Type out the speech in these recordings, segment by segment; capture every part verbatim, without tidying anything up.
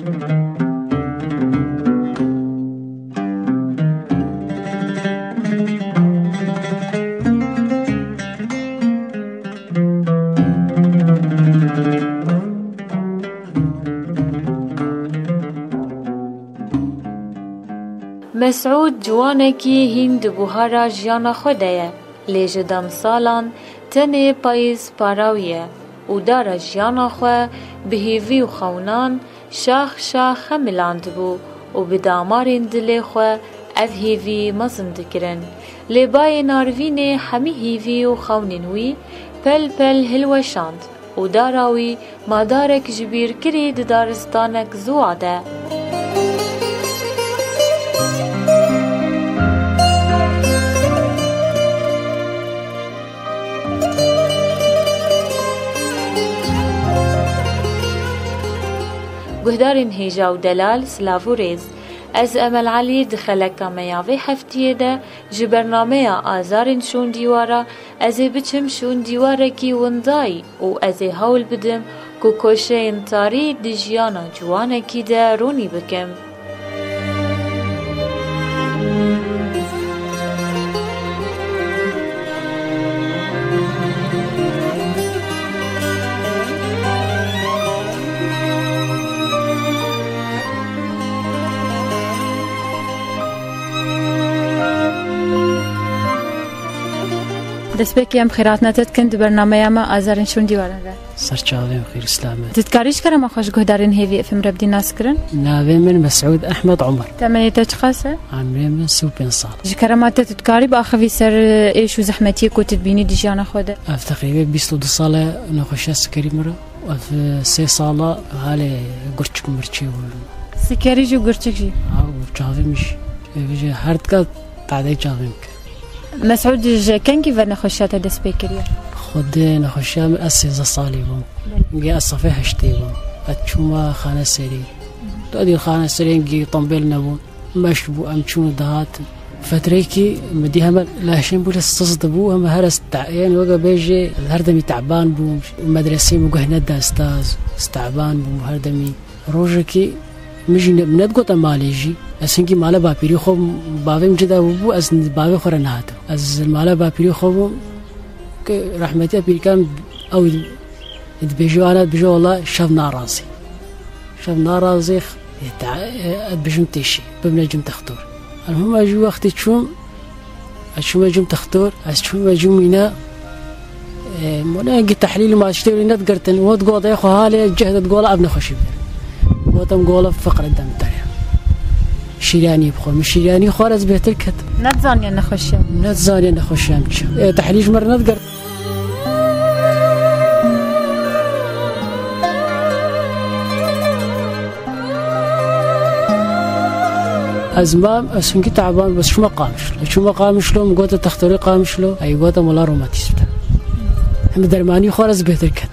Mesûd ciwanekî hîn di buhara jiyana xwe de ye, lê ji demsalan tenê payîz para wî ye û dara jiyana xwe bi hêvî û xewnan şax şax xemilandibû û bi damarên dilê xwe ev hêvî mezin dikirin. Lê bayê narvînê hemî hêvî û xewnên wî pel pel hilweşand û dara wî ma darek ji bîr kirî di daristanek ziwa de. Guhdarên hêja û delal, silav û rêz. Ez Emel Elî di xeleka me ya vê heftiyê de ji bernameya Azarên Şûn Dîwara ez ê biçim şûn dîwarekî windayî û ez ê hewl bidim ku koşeyên tarî di jiyana ciwanekî de ronî bikim. Destpêkê em xêrhatina te dikin di bernameya me Azarên Şûn Dîwaran re. Ser çavên xêr, selamet. Tu dikarî ji kerema xwe ji guhdarên hêvî F M re bidî naskirin? Navê min Mesûd Ehmed Omer. Temenê te çiqas e? Emrê min sî û pênc sal. Ji kerema te tu dikarî biaxivî ser êş û zehmetiyê ku tu dibînî di jiyana xwe de? Ev teqrîbê bîst û du sal e nexweşiya sikerî min re. Ev sê sala halê gurçik mirçê bû. Sikerî jî û gurçik jî? Ha, û çavê min jî. Ê, vê jî her dika tadê çavê min kir. Mesûd, ji kengî ve nexweşiya te dest pê kiriye? Xwedê nexweşiya min ez sêzdeh salî bûm. Belê. Gê ez sefê heştê bûm. Ez çûma xaneserî. Dadî xaneserî gî tembêl nebûm. Meş bû, em çûn û dihatin. Fetrekî min dî heme lehşên bû lê siz dibû, heme her ez te-, yani weke bêjê her demî teban bûm. Medresê min guh neda staz, ez teban bûm her demî. Rojekî min jî ne-, min nedigote malê jî. Ez hinkî mala bapîrî xwe, bavê min cida bû, ez bavê xwe re nehatim. Ez mala bapîrî xwe bûm, ke rehmetiya pîrkan ew dibêje, ana dibêje, wela şev narazî. Şev narazî, e, ta-, e, ez dibêjim têşî, bimne cim textor. Elhuma jî wextî çûm, Ez çûme cim textor, ez çûme cim wîne, e, mone gi tehlîl ma tiştê wî nedigirtin. Got, got, ey xwe halê cih de digola ev nexweşî bû. Gotim, gola fiqre dem tere. Şîranî bixwe. Min şîranî xwar, ez bêhtir ket. Nedizaniye nexweşiye. Nedizaniye nexweşiye em çi. E, tehlîl ji me re nedigirt. Ez mam, ez hinkî teban, bes çûme Qamişlo. Ez çûme Qamişlo, min gote textorê Qamişlo, ey gote wela romatîzm te. Hem dermanî xwe ez bêhtir ket.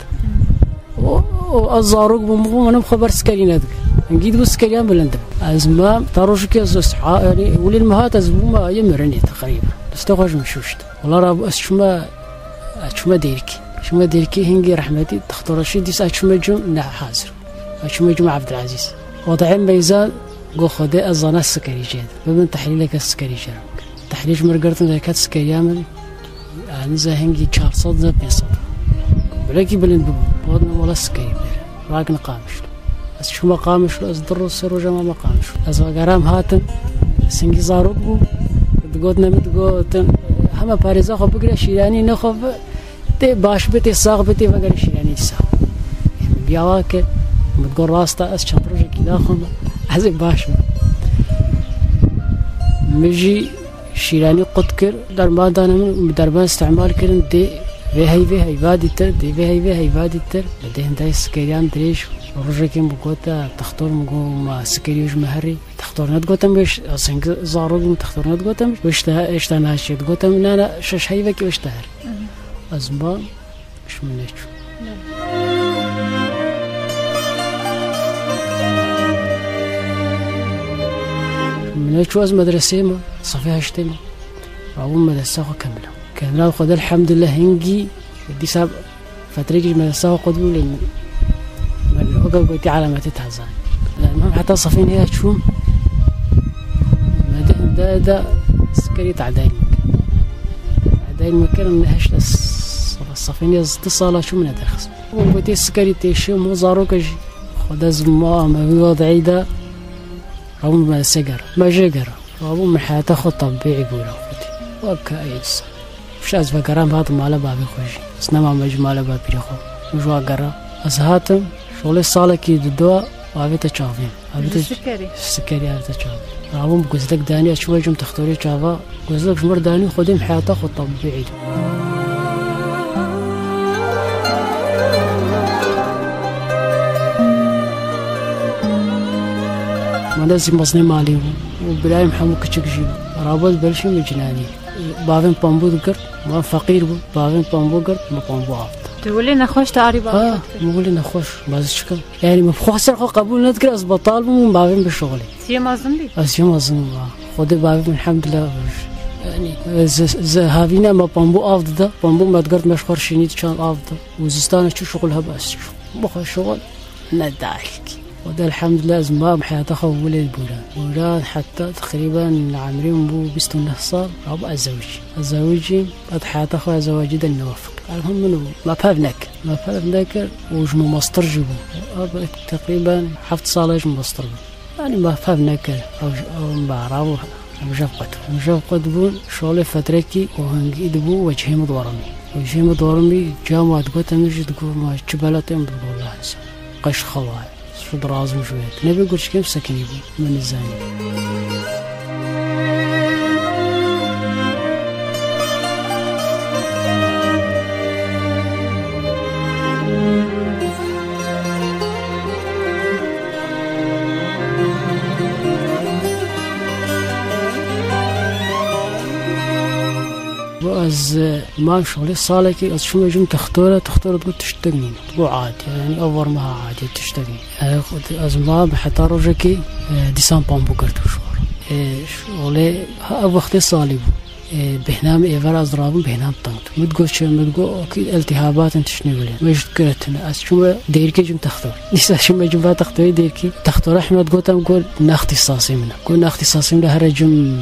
O, o, ez zarok bûm, bûm, min xwe ber sikerî nedigirt. Hingî dibû sikeriyan bilind bû. Ez mam, ta rojekê ez, ez, ha, yani, wî lê min hat ez bûma yê mirinê teqrîben. Destê xwe ji min şûşt. Wela rabû ez çûme, ez çûme Dêrikê. Çûme Dêrikê hingî rehmetî, textora şî dîsa çûme cûm ne hazir. Çûme cûm Ebdilezîz. Wadayê meyzan got, Xwedê ez zana sikerî jê de. Bibin tehlîleke sikerî jê re bikin. Tehlîl ji min re girtin derket sikeriya min. Anî ze hingî çar sed ze pênc sed. Bilekî bilind bû. Got, ne wela sikerî bêre. Rakin Qamişlo. Ez çûme Qamişlo, ez du roj sê roja mame Qamişlo. Ez vegeram hatim. Ez hingî zarok bûm. Digotin min digotin, heme parêza xwe bigire, şîranî nexwe bi. Tê baş bi, tê sax bi, tê vegere şîranî sax. Em biyawa ke, min got, rasta ez çend rojekî naxwim, ez ê baş bim. Min jî şîranî qut kir, derman dane min, min derman îstîmal kirin, dê vê heyvê heyva dîtir, dê vê heyvê heyva dîtir. Dê hindayê sikeriyan dirêj, rojekê min gota, textor min got, ma sikerî ji me herî. Textor nedigote min, ez hingî zarok bûm, textor nedigote min, wişte, êşta naçê. Digote min, na, na, şeş heyvekî wişte her. Ez ba, ji min neçû. Min neçû, ez medresê me, sefê heştê me. Rabûm medresa xwe kemila. Kemila xwe de elhamdulillah hingî, dîsa Fetrekî ji medresa xwe qut bûm lê min, min weke gotî alametê tazan. Em heta Safîneya çûm, me de, de, de sikerî tadayî me kir. Tadayî me kirin, heşt s-, Safîneya du sala çûm ne derxist. Û gotê sikerî têşê, mo zaroka jî. Xweda zima me wî wadeyî de, rabûm me segera. Me jê gera. Rabûm min heyata xwe tebîî bûra xwedî. Weke ey insan. Pişt ez vegeram, hatim mala bavê xwe jî. Ez nemam ji mala bapîrê xwe. Min ji wa gera. Ez hatim, şolê salekî dido, bavê te çavîn. Bavê te sikerî. Sikerî avê te çavîn. Rabûm bi guzlek danî, ez çûme cim textorê çava. Guzlek ji mir danî, xwedî min heyata xwe tebîî dî. Mala zî mezinê malê bû. Û birayê min hemû kiçik jî bû. Rabû ez berşîm min cinanî. Bavê min pambû digirt, min feqîr bû. Bavê min pambû girt, min pambû avd. Tu wilê nexweş te arî bavê? Ha, min wilê nexweş, bazî çikim. Yani min xwe ser xwe qebûl nedikir, ez betal bûm, min bavê min bişuxulî. Siyê mezin bî? Ez siyê mezin bûm, ha. Xwedê bavê min hemdillah. Yani, ez, ez havîne me pambû avd dida, pambû me digirt, me ji xwe şînî diçand avd dida. Û zistana çû şuxul hebe ez çû. Bixwe şuxul. Ne dayik. Xwedê elhamdülillah ez mam heyata xwe wilê bûra. Bûra heta teqrîben emrê min bû bîst û neh sal. Rabû ez zewicî. Ez zewicîm, ez heyata xwe ez zewacî de newafik. Elham min bû. Me pev nekir. Me pev nekir û ji min mestir jî bû. Ab teqrîben heft sala ji min mestir bû. Yani me pev nekir. Ew, ew min ba rabû. Em jev qut. Em jev qut bûn, şolê fetrekî û hingî dibû wecihê min diwerimî. Wecihê min diwerimî, cam wa digote min jî digot, ma çi bela te min digot, lazim. Qeş xewa. Şu dirazim ji wê. Nebê gurçikê min sekinî bû. Min nizanî. Bu ez, e, mam şolê salekî ez çûme cim textora, textora digot tiştek nîne. Bu adiye, yani ev war meha adiye tiştek nîne. E, ez mam heta rojekî, e, dîsan pambû girtibû ji war. E, şolê, ha, ev wextê salî bû. E, bêhnam êvar ez rabûm, bêhnam teng. Min digot çi, min digot, okî, iltîhabat in tiştê wile. Me ji dikire tune. Ez çûme dêrikê cim textor. Dîsa çûme cim va textorê dêrikî. Textora hema digot em got, ne îxtîsasê min e. Got, ne îxtîsasê min e, here cim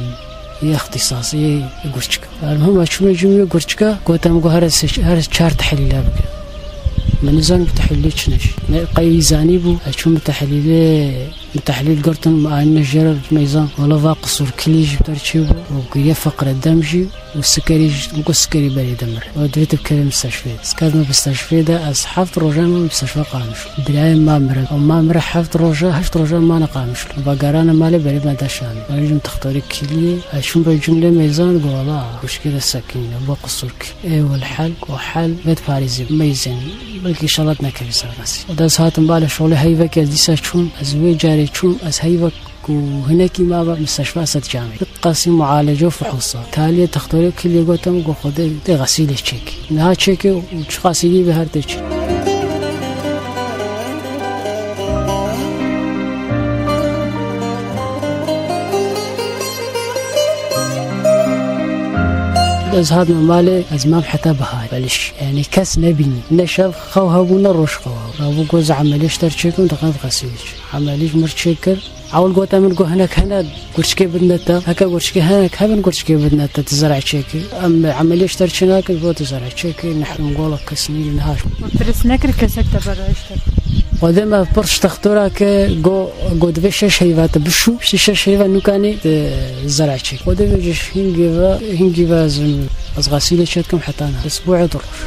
yê îxtîsasê yê gurçika. Elmuhim, ez çûme cim yê gurçika, got em got here se-, here çar tehlîle bike. Min nizan bi tehlîlê çi ne jî. Ne qey zanî bû, ez çûm bi tehlîlê Min tehlîl girtin, min anîne jê re, meyzan, wela va qisûrkilî ji ter çê bû û giriye feqre dem jî û sikerî jî, min got sikerî berê de mire. Wela divê tu bikevê misteşfê. Ez ketime misteşfê de, ez heft roja me misteşfe qamiş. Birayê ma mire. Û ma mire heft roja, heşt roja mane qamiş. Vegerane malê berê me de şanî. Berê jim textorê kiliyê, ez çûm be cumlê meyzan, got wela, gurçikê de sekîne, bo qisûrkî. Ê welhel, welhel, vê diparêzî, meyzên. Belkî inşallah nekevî ser qasî. Û ez hatim bale şolê heyvek ez dîsa çûm, ez wê carê çûm, ez heyvek ku hinekî ma ve misteşfa Sed Camê. Qasî mualece û fuhusa. Taliyê textorê kilê gotem, got Xwedê tê xesîlê çêkî. Niha çêkê û çi xasîlî be her tê çê. Ez hatime malê, ez mam heta bihayê. Belîş. Yani kes nebînî. Ne şev xew hebû, ne roj xew hebû. Rabû goz emelî ji ter çêkim, dixev xesîlî çê. Emelî ji mir çêkir. Ewil gote min, got hinek hene gurçikê bidine te. Heke gurçikê hinek hebin, gurçikê bidine te, tu zerê çêkî. Em emelî ji ter çênakin, got tu zerê çêkî, nehrim gola kes nî niha. Pirs nekir kesek te berdaş te. Xwedê me pir ji textora ke go, go divê şeş heyva te bişû, şeş heyva nûkanê te zerê çêkî. Xwedê vê ji hingê ve, hingî ve ez, ez xesîlê çêdikim heta niha. Esbûê du roj.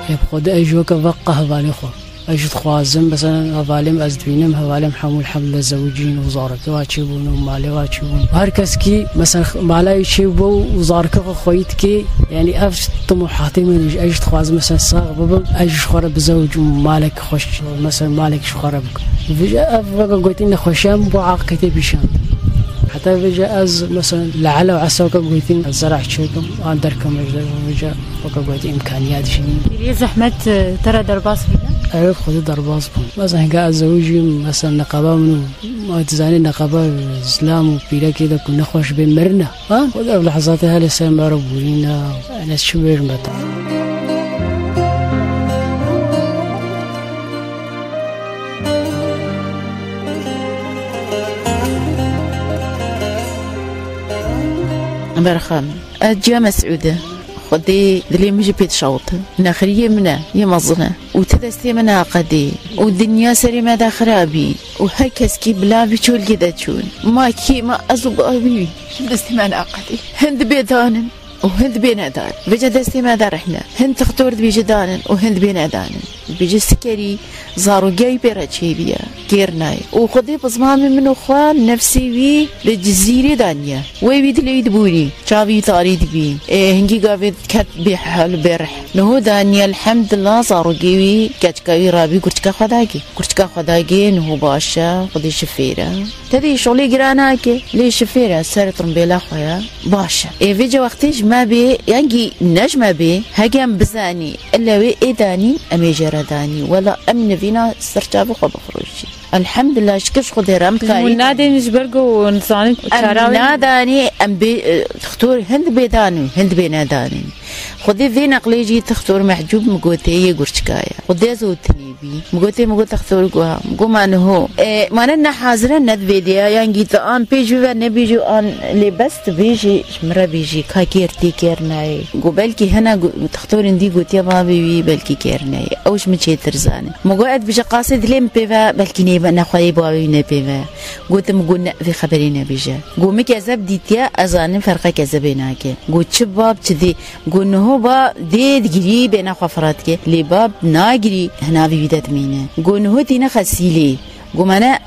Ê bi Xwedê ez ji weke veqa hevalê xwe. Ez jî dixwazim, mesela, hevalê min ez dibînim, hevalê min hemû elhamdülillah zewicîn û zarokê wa çêbûn û malê wa çêbûn. Her kes kî, mesela, mala wî çêbû û zarokê xwe xweyî dikê, yani ev timohatê min e, ez jî dixwazim, mesela, sax bibim, ez jî ji xwe re bizewicim û malek xweş, mesela, malek ji xwe re bikim. Vêca ev weke gotî nexweşiya min bo aqîbetê pîşan. Heta vêca ez, mesela, le'ele û esa weke gotin, ez zerah çêkim, an derkeme ji vêca weke gotin îmkaniyat jî nîn. Kiriye zehmet, e, te re derbas bîne? Ev xwedî derbas bûn. Mesela, henge ez zewicîm, mesela, neqeba min û, ma dizanî, neqeba zilam û pîrekê de ku nexweş bê, mirine. Ha? Xwedî ev lehzatê helê ser me re bûrîne, yani ez çi bêjim beta. Berxa min. Ez ciya Mesûd e. Xwedê dilê min jî pê dişewite. Nexiriyê min e, yê mezin e. Û ti destê min e qedê. Û dinya serê me de xirabî. Û her kes kî bila vî çolgê de çûn. Ma kî ma ez û bavî wî. Destê me ne qedê. Hin dibê danin. Û hin dibê nedan. Vêca destê me de rehne. Hin tixtor dibêje danin û hin dibê nedanin. Dibêje sikerî zarogey pê re çêbiye. Kêr nayê. Û Xwedê bi zimanê min û xwe nefsê wî li Cizîrê daniye. Wê wî dilê wî dibûrî. Çavî wî tarî dibî. Ê, hingî gavê ket bê hal û bê reh. Niho daniye elhemdulillah zarogê wî, keçika wî rabî kurçika xwe dagê. Kurçika xwe dagê, niho baş e, Xwedê şifê re. Tedî şolê giran nake, lê şifê re ser timbêla xwe ye, baş e. Ê vêca wextê ji me bê, yangî ne ji me bê, hege em bizanî, ile wê ê danîn, em ê jê re danî. Wela em nivîna ser çavê xwe bifiroşî. Elhemdulillah, şikir ji Xwedê re em dikarî. Hûn nadên ji ber ku nizanin çara wê? Em nadanî, em bê, e, dixtor hin dibê danî, hin dibê nedanî. Xwedê vê neqlê jî dixtor mehcûb min gotê yê gurçika ye. Xwedê ez û tinê bî. Min gotê, min got dixtor guha. Min got ma niho. E, ma ne nehazir e, ne di vê de ye. Yangî tu an pêş bibe, ne bêjî an lê bes tu bêjî, ji min re bêjî, ka kêr tê kêr nayê. Got belkî hene gu-, dixtorên dî gotiye bavê wî belkî kêr nayê. Ew ji min çêtir zane. Min got ez dibêje qasê dilê min pê ve, belkî nê ve, nexweyê bavê wî ne pê ve. Gotim, min got ne, vê xeberê nebêje. Got min kezeb dîtiye, ez zanim ferqa kezebê nake. Got çi bab, çi dê. Got niho ba dê digirî bêhna xwe fira dike. Lê bab nagirî, hinavî wî de dimîne. Got niho tîne xesîlê. Got me ne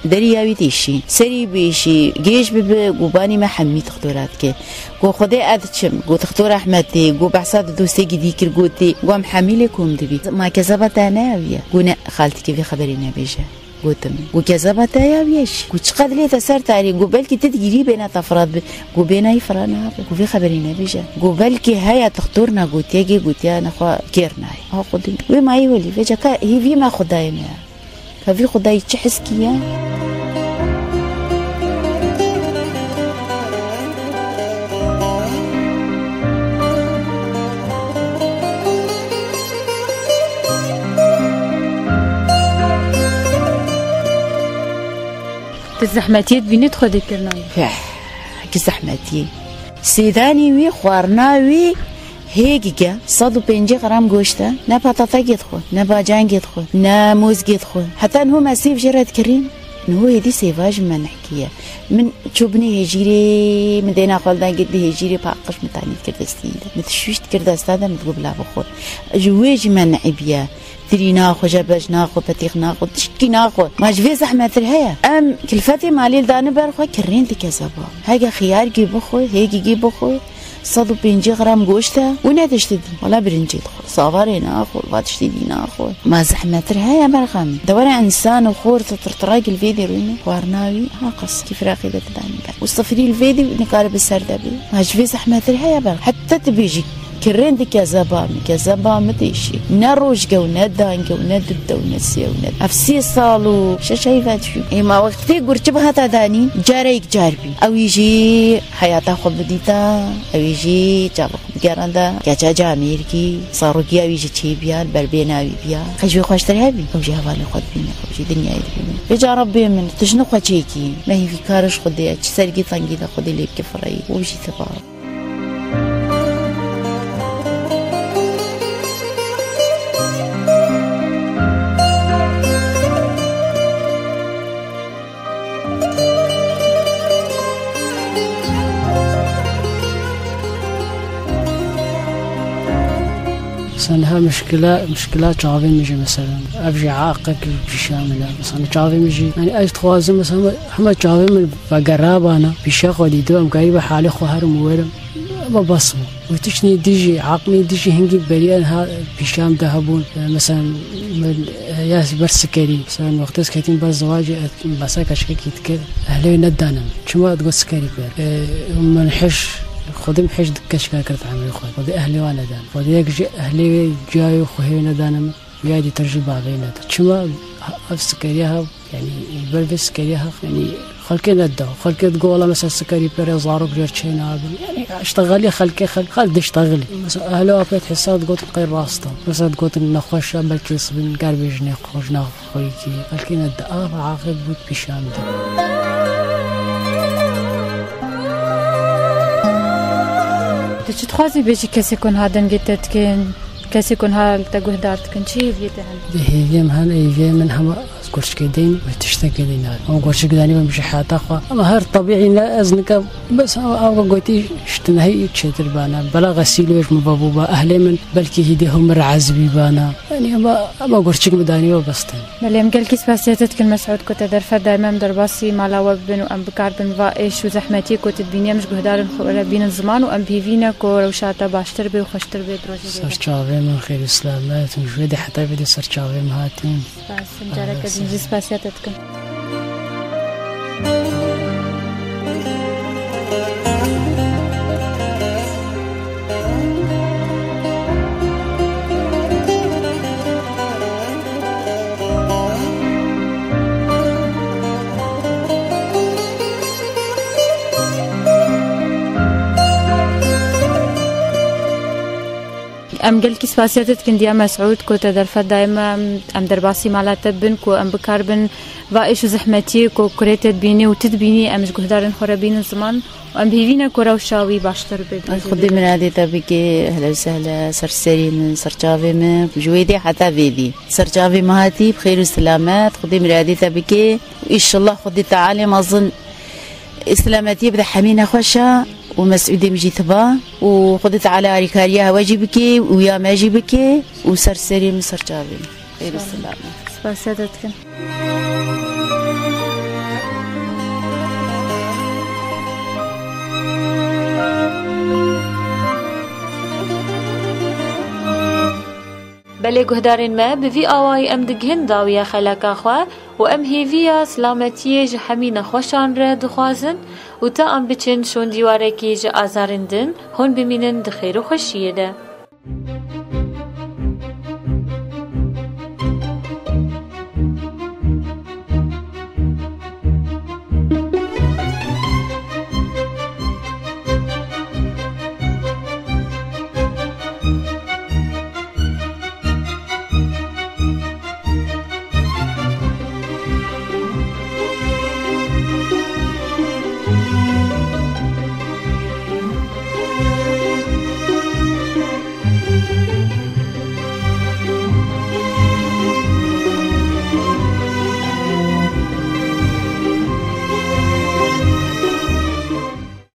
derî ya wî têşî. Serî bêşî, gêj bibe, got banî me hemî dixtora dike. Got Xwedê ez diçim. Got dixtor Ehmetê, got behsa di dostekî dî kir, gotê, got em hemî lê kom dibî. Ma kezeba te ne ew ye? Got ne, xaltikê vê xeberê nebêje. Gotim, got kezeba te ya wî ye jî. Got çiqas dilê te ser tarî, got belkî tu digirî bêhna te fira dibe. Got bêhna wî fira nabe. Got vê xeberî nebêje. Got belkî heye dixtor na gotiye, gê gotiye nexwe kêr nayê. Ha Xwedê. Wê mayî welî, vêca ka hêvî me Xwedayê me ye. Ka vî Xwedayî çi hizkî ye? Tu zehmetiyê dibînî, tu xwedî kirnayî? Heh, ki zehmetiyê. Sêdanî wî, xwarina wî hêgik e, sed û pêncî gram goşt e. Ne patatekê dixwe, ne bacangê dixwe, ne mozgê dixwe. Heta niho me sêv jê re dikirîn. Niho êdî sêva ji me nehkiye. Min çû binê hêjîrê, min dêna xwe li dengê di hêjîrê paqij min tanî dikir destî de. Min tişwîş dikir desta de, min digot bila bixwe. Ji wê jî me neîbiye. Tirî naxwe, jebej naxwe, petîx naxwe, tiştkî naxwe. Ma ji vê zehmettir heye? Em kilfetê malê li dane ber xwe, kirrîn dike zeba. Hege xiyarkî bixwe, hêgîkî bixwe, sed û pêncî gram goşt e û ne tiştî dî. Wela birincê dixwe. Savarê naxwe, va tiştî dî naxwe. Ma zehmettir heye berxan? Dewera însan û xort û tirtirayek li vê dê rûyne, xwarina wî ha qas kî firaqê de didanî ber. Û sifirî li vê dê nikare bi ser de bê. Ma ji vê zehmettir heye berxan? Heta tu bêjî, kirrên dike zeba min, ke zeba min têşî. Ne rojke û ne dange û ne dute û ne sê û ne. Ev sê sal û şeş heyve çû. Ê ma wextê gurçi bi hata danîn, careyek car bî. Ew jî heyata xwe bidîta, ew jî çava Geranda keça camêrkî, sarokiya wî ji çê biya, li ber bêna wî biya. Qey ji wê xweştir hebî? Ew jî hevalê xwe dibîne, ew jî dinyayê dibîne. Vêca Rebbê min, tu ji xwe çêkî. Me hîvîkar ji Xwedê ye, çi sergî tengî de Xwedê lê bike fireyî. Û jî teva. Sen ha mişkila, mişkila çavê min jî mesela. Ev jî aqek pîşa min e. Mesela çavê min jî, yani ez dixwazim mesela hema çavê min vegerabana, pîşa xwe dîto, em karî bi halê xwe herim û werim. Ama bas bû. Û tiştê dî jî, aqilê dî jî hingî beriya niha pîşa min de hebûn. Mesela min, e, ya ber sikerî. Mesela wextê ez ketîm ber zewacê, ez behsa keçikekî dikir. Ehlê wê nedane min. Çima digot sikerî pê? E, min hej, Xwedê min hej di keçika kir di emrê xwe. Xwedê ehlê wan nedane. Xwedê yek ji ehlê wê ciyayê xwe hê wê nedane min. Wî dîtir ji bavê neda. Çima ev sikeriya hev, yanî ber vê sikeriya hev, yanî xelkê neda. Xelkê digo wela mesela sikerî pere zarok jêr çê nabin. Yanî işte xelî xelkê xelk, xelk diştexilî. Mesela ehlo apet hesab digotin qey rast e. Mesela digotin nexweş e, belkî sibin ger bê jinê xwe, jina xwe yekî. Xelkê neda. Av aqib bût pîşan de. Tu çi dixwazî bêjî kesê ku niha dengê te dikin? Kesê ku niha li te guhdar dikin, çi hêviyê te hene? Di hêviyê min hene, hêviyê min hema ez gurçikê deynim, ez tiştekê deynim. Ama gurçik danî min ji heyata xwe. Ama her tebîî ne ez nika bes ama ew gotî ji tinahî çêtir bana. Bela xesîlê ji min vebûba. Ehlê min belkî hîdê hûn min re ezibî bana. Yanî ama, ama gurçik min danî we bes tên. Belê, em gelkî spasiya te dikin Mesûd ku te derfet daîme em derbasî mala we bibin û em bikaribin va êş û zehmetiyê ku tu dibînî em ji guhdarên xwe re bînin ziman û em bi hêvî ne ku rewşa te baştir bê û xweştir bê di rojê Ser çavê min xêr û selamet û ji wê dê heta vê dê ser çavê min hatî. Spas, careke din jî spasiya te dikim. Em gelkî spasiya te dikin diya Mesûd ku te derfet daye me, em, em derbasî mala te bin ku em bikaribin va êş û zehmetiyê ku kurê te dibînî û tu dibînî em ji guhdarên xwe re bînin ziman û em bi hêvî ne ku rewşa wî baştir bê. Ay, Xwedê miradê te bike, hele sehla ser serê min, ser çavê min, ji wê dê heta vê dî. Ser çavê min hatî, bi xêr û selamet, Xwedê miradê te bike. Înşallah Xwedê Teala mezin selametiyê bide hemî nexweşa û Mesûdê min jî tiba û Xwedê Teala alîkariya hewe jî bike û ya me jî bike û ser serê min ser çavê min. Xêr û selamet. Spasiya te dikin. Belê guhdarên me, bi vî awayî em digihin dawiya xeleka xwe û em hêviya silametiyê ji hemî nexweşan re dixwazin û ta em biçin şûn dîwarekî ji azarên din, hûn bimînin di xêr û xweşiyê de.